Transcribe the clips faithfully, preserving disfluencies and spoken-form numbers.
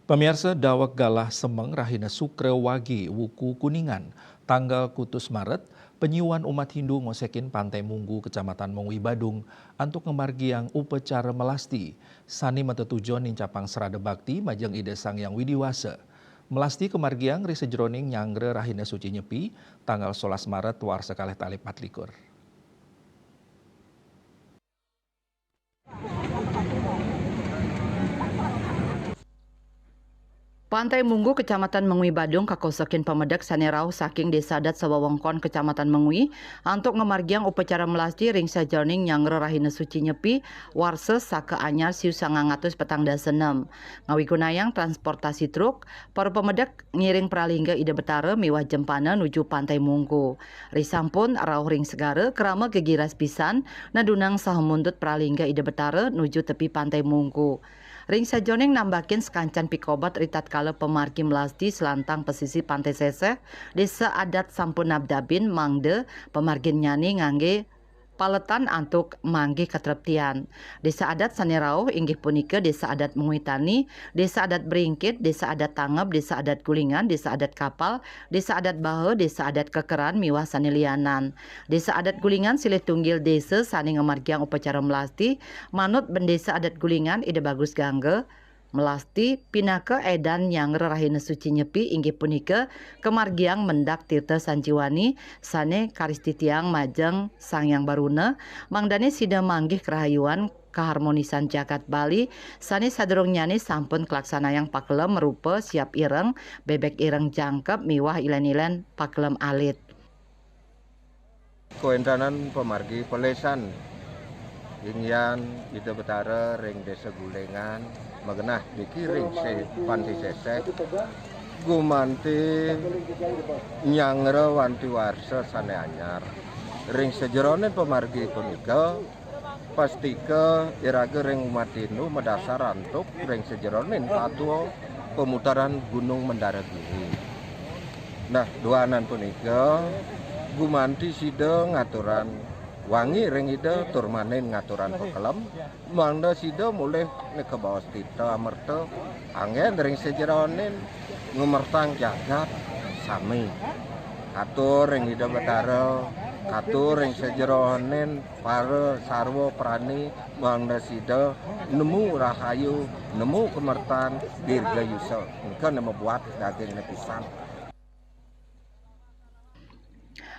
Pamiarsa, daweg galah semeng rahina Sukra Wage, wuku Kuningan, tanggal kutus Maret, penyiuan umat Hindu ngosekin Pantai Munggu, Kecamatan Mengwi, Badung, antuk ngamargiang upacara melasti, sane matetujon nincapang srada bakti majeng Ida Sang Hyang Widi Wasa. Melasti kamargiang ring sajeroning nyanggra rahina suci Nyepi, tanggal solas Maret, warsa kalih tali patlikur. Pantai Munggu, Kecamatan Mengwi, Badung, kakosekin pamedek sane rauh saking desa adat sawewengkon Kecamatan Mengwi antuk ngamargiang upacara melasti ring sajeroning nyanggra rahina suci Nyepi, warsa saka anyar siu sangang atus petang dasa nem. Ngawigunayang transportasi truk, para pamedek ngiring pralingga Ida Betara miwah jempana nuju Pantai Munggu. Risampun rauh ring segara, krama gegiras pisan, nadunang saha mundut pralingga Ida Betara nuju tepi Pantai Munggu. Ring sajeroning nambakin sakancan pikobat ritatkala pamargi melasti salantang pasisi Pantai Seseh, Desa Adat sampun nabdabin mangda pamarginnyane ngangge paletan antuk manggih katreptian. Desa adat sane rauh inggih punika Desa Adat Mengwi Tani, Desa Adat Bringkit, Desa Adat Tangeb, Desa Adat Gulingan, Desa Adat Kapal, Desa Adat Baha, Desa Adat Kekeran, miwah sane lianan. Desa Adat Gulingan silih tunggil desa sane ngamargiang upacara melasti, manut Bendesa Adat Gulingan, Ida Bagus Gangga, melasti pinaka edan nyanggra rahina suci Nyepi inggih punika kamargiang mendak Tirta Sanjiwani sane karistitiang majeng Sang Hyang Baruna, mangdane sida manggih karahayuan kaharmonisan jagat Bali sane sadurungnyane sampun kalaksanayang pakelem marupa siap ireng, bebek ireng jangkep miwah ilen-ilen pakelem alit. Kawéntenan pamargi palesan inggian Ida Betara ring Desa Gulingan, magenah niki ring se-, Panti Seseh, gumanti nyanggra wanti warsa sane anyar. Ring sajeroning pamargi punika, pastika iraga ring umat Hindu madasar antuk ring sajeroning tatwa pamutaran Gunung Mendara Giri. Nah, duanan punika gumanti sida ngaturan wangi ring Ida tur manin ngaturan pakelem, mangda sida mulih nikabaos tita amerta anggen ring sajeroning ngamertang jagat sami. Katur ring Ida Betara, katur ring sajeroning para sarwa prani, mangda sida nemu rahayu, nemu kamertan, dirgayusa. Nika ne mabuat daging ne pisan.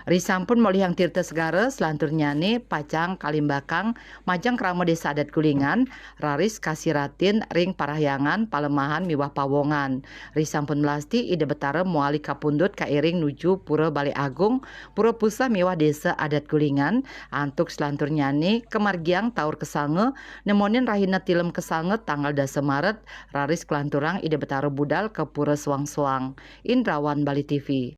Risampun molihang tirta segara, salanturnyane pacang kalimbakang majeng krama Desa Adat Gulingan, raris kasiratin ring parahyangan, palemahan miwah pawongan. Risampun melasti, Ida Betara mawali kapundut kairing nuju Pura Bale Agung, Pura Puseh miwah Desa Adat Gulingan, antuk salanturnyane kamargiang taur kasanga, nemonin rahina tilem kasanga tanggal dasa Maret, raris kalanturang Ida Betara budal ka Pura Soang-Soang. Indrawan, Bali T V.